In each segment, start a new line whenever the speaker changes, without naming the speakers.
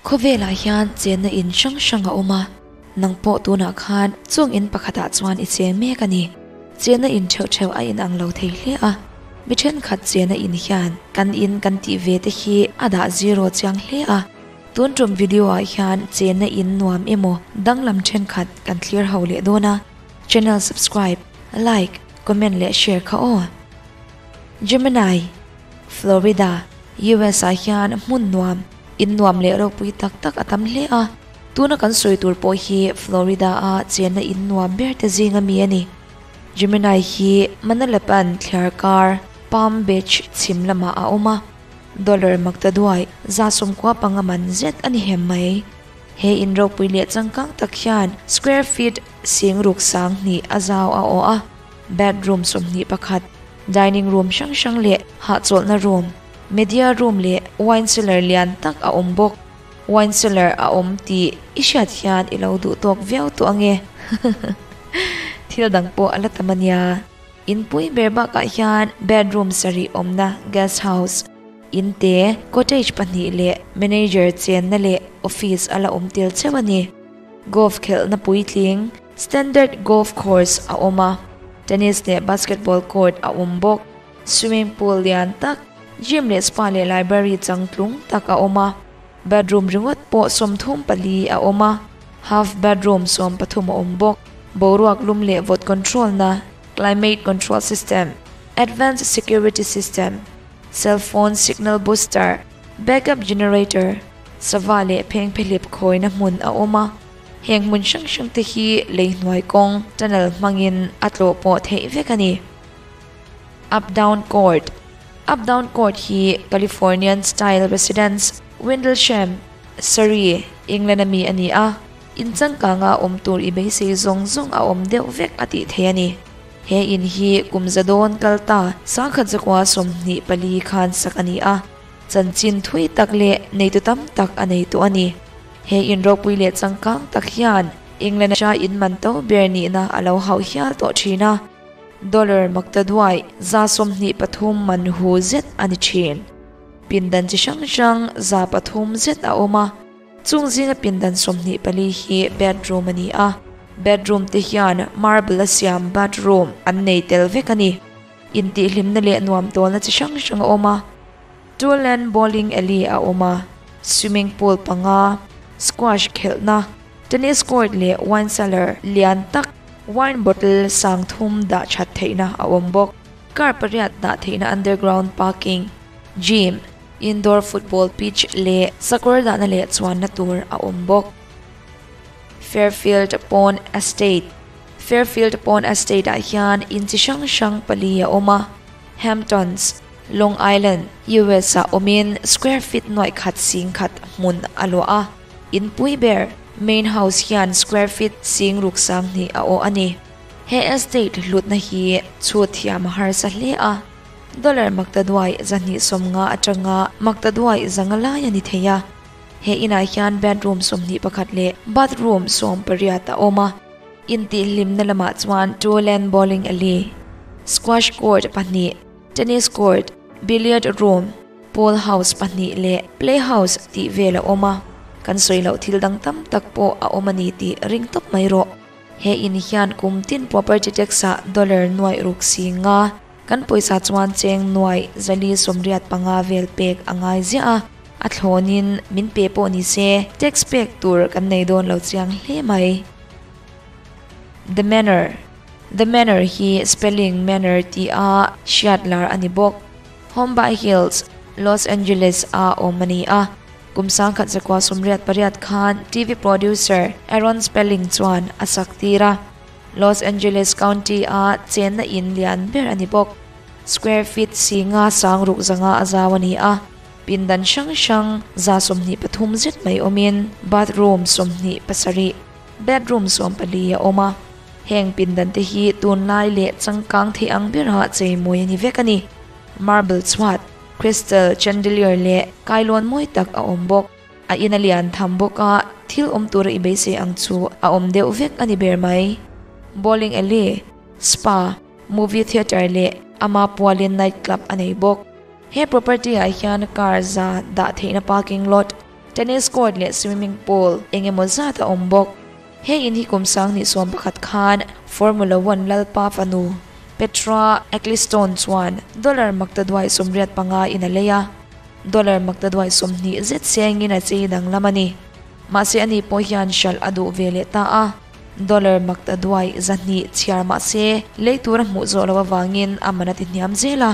Khawvelah hian chenna in hrang hrang a awm a, nang pawh tunah khan chung in pakhatah chuan i cheng mek a ni. Chenna in theuh theuh a inang lo thei hle a, mi thenkhat chenna in hian kan in kan tih ve te hi a dah zero chiang hle a. Tun tum video ah hian chenna in nuam emaw danglam thenkhat kan thlir ho leh dawn a, channel subscribe, like, comment leh share kha aw. Gemini, Florida, US ah hian hmun nuam, in nuam leh ropui tak tak a tam hle a, tuna kan sawi tur pawh hi Florida a chenna in nuam ber te zing ami a ni. Gemini hi Manalapan thliar kar Palm Beach chhim lamah a awm a, dollar maktaduai 195 man zet a ni hem mai. He in ropui leh changkang tak hian square feet 62,000 a zau a awh a, bedroom 21, dining room hrang hrang leh hahchawlhna room, media room leh wine cellar lian tak a awm bawk. Wine cellar a awm tih i hriat hian i lo duh tawk viau tawh ange. Thil dang pawh a la tam ania. In pui ber bakah hian bedroom sarih awmna guest house, in te, cottage pahnih leh manager chenna leh office a la awm tel cheu a ni. Golf khelhna puitling, standard golf course a awm a, tennis leh basketball court a awm bawk. Swimming pool lian tak, gym leh spa leh library changtlung tak a awm a. Bedroom ringawt pawh 34 a awm a, half bedroom 13 a awm bawk. Boruak lum leh vawt control na, climate control system, advanced security system, cell phone signal booster, backup generator, sava leh pheng phehlip khawina hmun a awm a. Heng hmun hrang hrang te hi lei hnuai kawng tunnel hmangin a tlawh pawh theih vek a ni. Up Down Court Up Down Court hi Californian style residence Windlesham, Surrey, England ami a ni a, in changkanga awm tur i beisei zawng zawng a awm deuh vek a tih theih a ni. He in hi kum za dawn kal ta 1924 khan sak a ni a, chanchin thui tak leh neitu tam tak a nei tawh a ni. He in ropui leh changkang tak hian England a in man to ber nihna a lo hauh hial tawh thin a, dollar maktaduai 123 man hu zet a ni thin. Pindan chi hrang hrang 300 zet a awm a, chung zinga pindan 24 hi bedroom a ni a. Bedroom te hian marble a siam bathroom an nei tel vek a ni. In tihhlimna leh nuam tawlna chi hrang hrang a awm a, two lane bowling alley a awm a, swimming pool panga, squash khelhna, tennis court leh wine cellar lian tak, wine bottle 3000 dah that theihna a awm bawk. Car pariat dah theihna underground parking, gym, indoor football pitch leh sakawr dahna leh chuanna tur a awm bawk. Fairfield Pond Estate Fairfield Pond Estate ah hian in chi hrang hrang pali a awm a, Hamptons, Long Island, US ah awmin square feet 1,100 hmun a luah a, in pui ber main house hian square feet 62,000 a awh a ni. He estate hlutna hi chu thiam a harsa hle a, dollar maktaduai 250 atanga maktaduai 500 lai a ni thei a. He inah hian bedroom 21 leh bathroom 18 a awm a, in tihhlimna lamah chuan two lane bowling alley, squash court pahnih, tennis court, billiard room, pool house pahnih leh playhouse tih vel a awm a. Kan sawi loh thil dang tam tak pawh a awm a ni tih ring tawp mai rawh. He in hian kum tin property tax ah dollar 6,000 kan pawisa chuan cheng 485 vel pek a ngai ziah a, a thlawnin min pe pawh ni se tax pek tur kan nei dawn lo chiang hle mai. The Manor The Manor hi spelling manor ti a hriat lar a ni bawk. Holmby Hills, Los Angeles a awm a ni a, kum 1988 khan TV producer Aaron Spelling chuan a sak tir a. Los Angeles County a chenna in lian ber a ni bawk. Square feet 5,600 a zau a ni a, pindan hrang hrang 123 zet mai awmin bathroom 27, bedroom 14 a awm a. Heng pindan te hi tunlai leh changkang thei ang bera chei mawi a ni vek a ni. Marble chhuat, crystal chandelier leh kailawn mawi tak a awm bawk. A in a lian tham bawk a, thil awm tur a i beisei ang chu a awm deuh vek a ni ber mai. Bowling alley, spa, movie theatre leh ama pualin night club a nei bawk. He property ah hian car za dah theihna parking lot, Tennis court leh swimming pool eng emaw zat a awm bawk. He in hi kum sanghnih 11 khan Formula One lalpa fanu Petra Ecclestone chuan dollar maktaduai 85 in a lei a, dollar maktaduai 20 zet sengin a chei danglam a ni. Mahse ani pawh hian hralh a duh ve leh ta a, dollar maktaduai 200 chhiar mahse lei tur a hmuh zawh loh avangin a man a ti hniam zel a,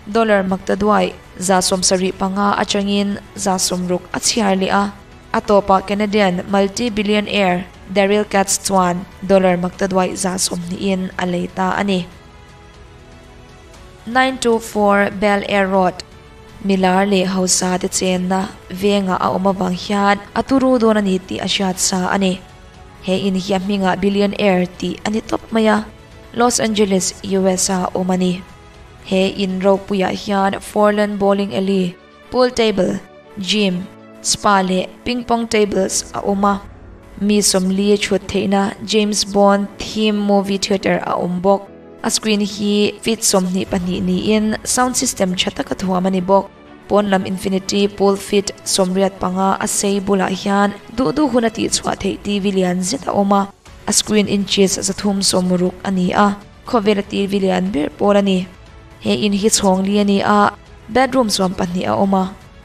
dollar maktaduai 75 atangin 60 a chhiar leh a. A tawpah Canadian multi-billionaire Daryl Katz chuan dollar maktaduai 20 in a lei ta a ni. 924 Bel Air Road, Milar leh hausa te chenna venga a awm awang hian a turu dawn a ni tih a hriat sa a ni. He in hi a hmingah billionaire tih a ni tawp mai a, Los Angeles, US a awm a ni. He in ropuiah hian four-lane bowling alley, pool table, gym, spa leh ping pong tables a awm a. Mi sawmli thut theihna James Bond theme movie theatre a awm bawk. A screen hi feet 22 niin sound system tha taka thuam a ni bawk. Pawn lam infinity pool feet 85 a sei bulah hian duh duh hun a tih chhuah theih TV lian zet a awm a. A screen inches 360 a ni a, khawvela TV lian ber pawl a ni. He in hi chhawng li a ni a, bedroom 12 a awm a,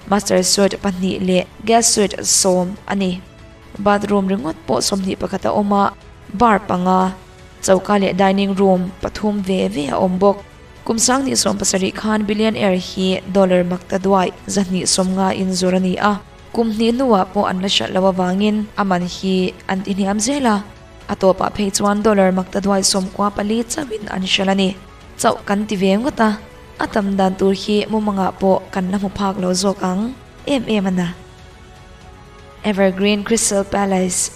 master suite 2 leh guest suite 10 a ni. Bathroom ringawt pawh 21 a awm a, bar panga, choka leh dining room pathum ve ve a awm bawk. Kum 2017 khan billionaire hi dollar maktaduai 250 in zur a ni a. Kum hnih hnuah pawh an la hralh lo awangin a man hi an ti hniam zel a. A tawpah phei chuan dollar maktaduai 94 chauhin an hralh a ni. Chauh kan ti ve ngawt a, a tam dan tur hi mumangah pawh kan la hmu phak lo zawk ang em em a na. Evergreen Crystal Palace.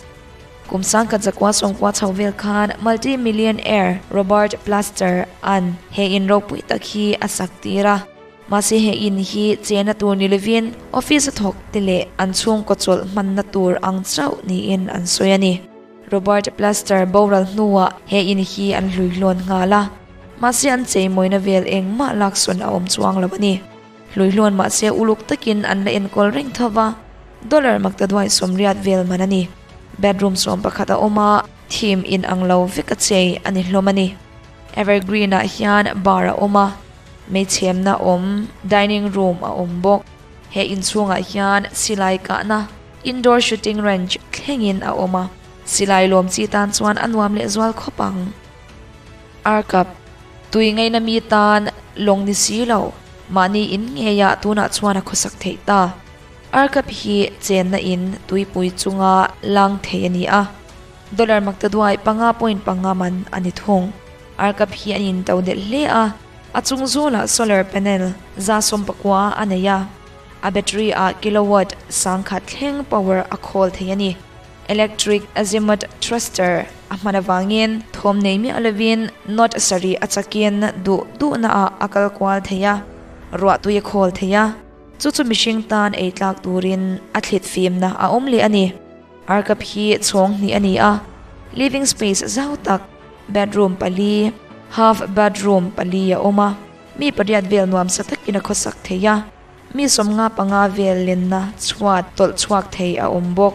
Kum 1990 chho vel khan multi-millionaire Robert Plaster an he in ropui tak hi a sak tir a. Mahse he in hi chena tur ni lovin office a thawk te leh an chhungkaw chawlh hmanna tur ang chauh niin an sawi a ni. Robert Plaster boral hnuah he in hi an hlui hlawn nghal a. Mahse an chei mawina vel engmah laksawn a awm chuang lo a ni. Hlui hlawn mahse uluk takin an la enkawl reng thova, dollar maktaduai 80 vel man a ni. Bedroom 11 a awm a, theme in ang lo vek a chei a ni hlawm a ni. Evergreen ah hian bar a awm a, meichhemna awm, dining room a awm bawk. He inchhungah hian silai kahna, indoor shooting range thlengin a awm a, silai lawm chi tan chuan a nuam leh zual khawp ang. Arkap, tui ngaina mi tan lawng ni si lo, mahni in ngeia tunah chuan a khawsak theih ta. Arkap hi chenna in tuipui chunga lang thei a ni a, dollar maktaduai 5.5 man a ni thung. Arkap hi an in to del hle a, a chung zawlah solar panel 119 a nei a, a battery a kilowatt 10,000 thleng power a khawl thei a ni. Electric azimuth thruster a hman awangin thawm nei mi alovin knot sari a chakin duh duh na a akal kual thei a, ruah tui a khawl thei a, chu chu mihring tan ei tlak turin a thlit fim na a awm leh a ni. Arkap hi chhawng hnih a ni a, living space zau tak, bedroom pali, half bedroom pali a awm a, mi pariat vel nuam sa takin a khawsak thei a, mi 55 vel lenna chhuat tawlh chhuak thei a awm bawk.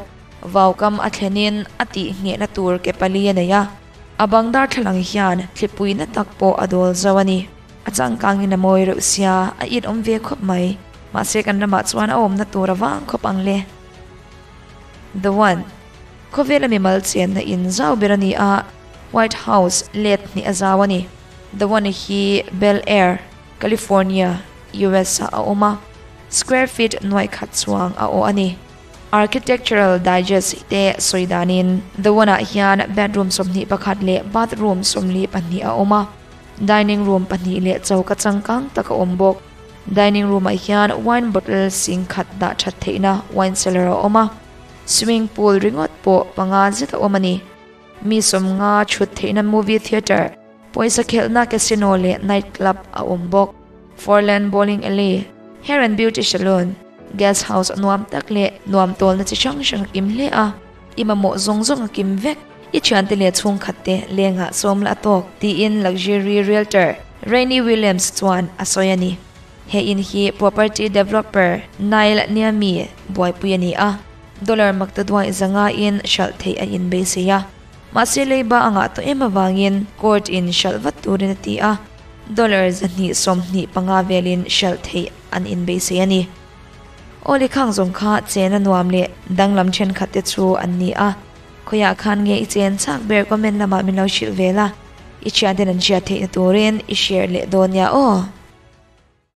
Vaukam a thlenin a tih nghehna tur ke pali a nei a, a bangdar thlalang hian thlipui na tak pawh a dawl zo a ni. A changkangin a mawi reuh sia, a it awm ve khawp mai. Mahse kan ramah chuan a awmna tur a vang khawp ang le. The One, khawvela mimal chenna in zau ber a ni a, White House let hnih a zau a ni. The One hi Bel Air, California, US a awm a, square feet 100 chuang a aw a ni. Architectural Digest te sawidanin The One ah hian bedroom 21 leh bathroom 42 a awm a, dining room 2 leh choka changkang tak a awm bawk. Dining room ah hian wine bottle sing khat dah that theihna wine cellar a awm a, swimming pool ringawt pawh panga zet a awm a ni. Mi 50 thut theihna movie theatre, pawisa khelhna casino leh night club a awm bawk. Four-lane bowling alley, hair and beauty salon, guest house nuam tak leh nuam tawlna chi hrang hrang a kim hle a, i mamawh zawng zawng a kim vek. I thian te leh chhung khat te lengah sawm la tawk tiin luxury realtor Rainy Williams chuan a sawi a ni. He in hi property developer Nile Niami buaipui a ni a. Dollar maktaduai 500 in hralh theih a inbeisei a. Mahse leiba a ngah tawh em avangin court in hralh vat turin a ti a, dollar 225 velin hralh theih an inbeisei a ni. Awle khang zawng kha chen a nuam leh danglam thenkhat te chu an ni a, khawiah khan nge i chen chak ber comment lamah min lo hrilh vel a, i thianten an hriat theihna turin i share leh dawn nia aw.